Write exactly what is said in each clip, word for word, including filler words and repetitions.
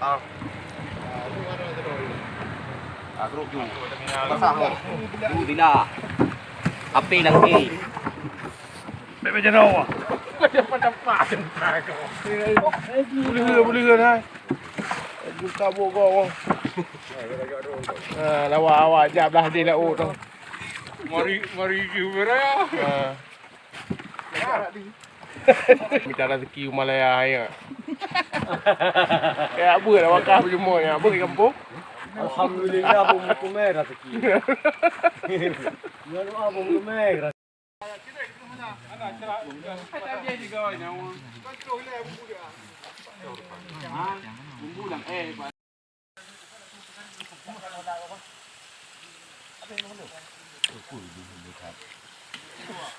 Ah. Ah, grup ju. Basah tu. Ju bila. Api nangki. Bèk bèk janoe. Boleh ke, boleh ke, hai? Buka buka. Ha, lawa awak jak blah di laut tu. Mari, mari ke, bro. Ha. Mita raseuki u Malaya, ya. Ya, beuet lah wakah peujumoe, ya. Beuet di kampung. Alhamdulillah, beu meukeumè raseuki. Ya Allah, beu meukeumè raseuki.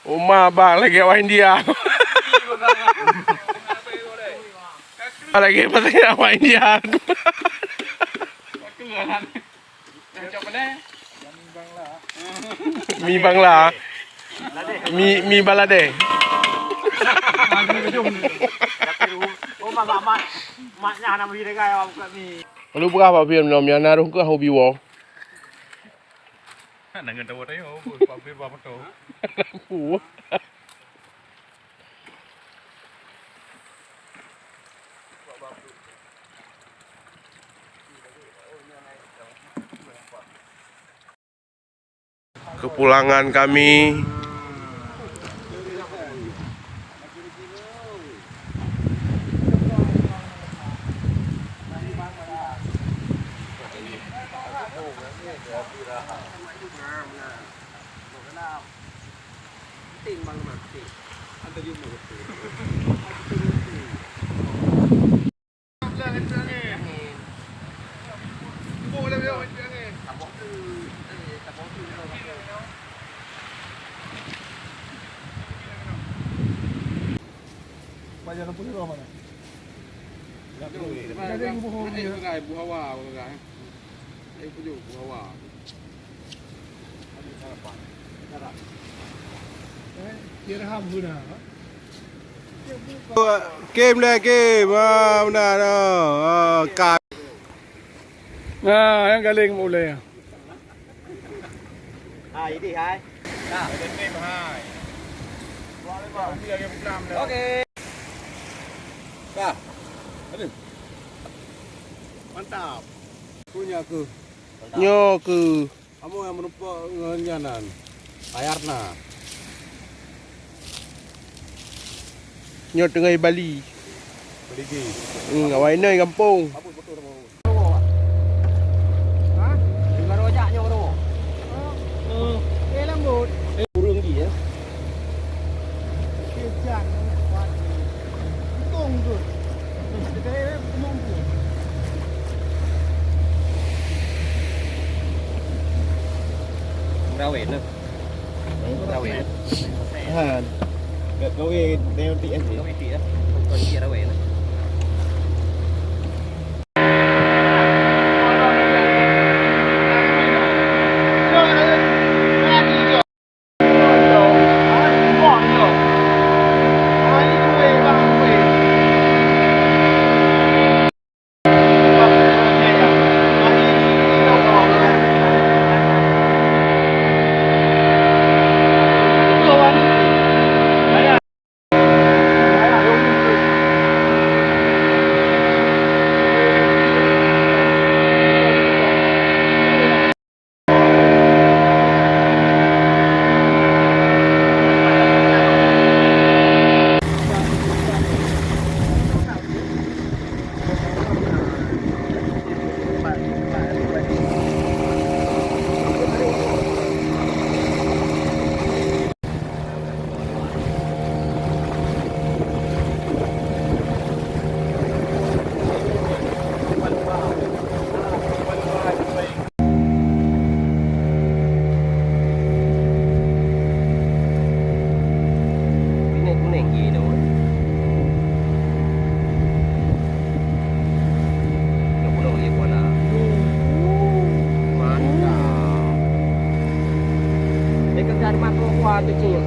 Uma bang lagèe awak India. Lagèe awak India. Mi Bangla. Mi, mi Bangladesh. Oh, mak, mak, mak. Mak nyah hana meuhi dagai awak buka mi. Lalu berapa film nom yang naruh ke hobi wo? Nak ngan tahu tayo, apa film apa tu? Kepulangan kami. Kem lé kem, ah, meunan, ah, ah, ka. Ah, nyang galeng ulèe. Hai, di hai. Nah. Oke. Dah. Aduh. Mantap. Punya aku. Nyoe keuh. Kamu yang menumpuk ngon nyan nan. Ayarna. Nyoe teungoh Bali. Bali gi. Hmm, awai nai gampông. Bagus betul, bagus. Ha? Baru ajak nyoe baru. Hmm. Eh, lembut. Burung dia. Hujan. Untung tu. Kita kena mampu. Rawe nah. Rawe. Ha. Gawe dia tik eh. Gawe tik eh. Bukan dia rawe nah. Binéh kunéng jih nyoe. Nyoe bunoe lé kuala. Mantap. Dek ka mat kuah tu, Cik.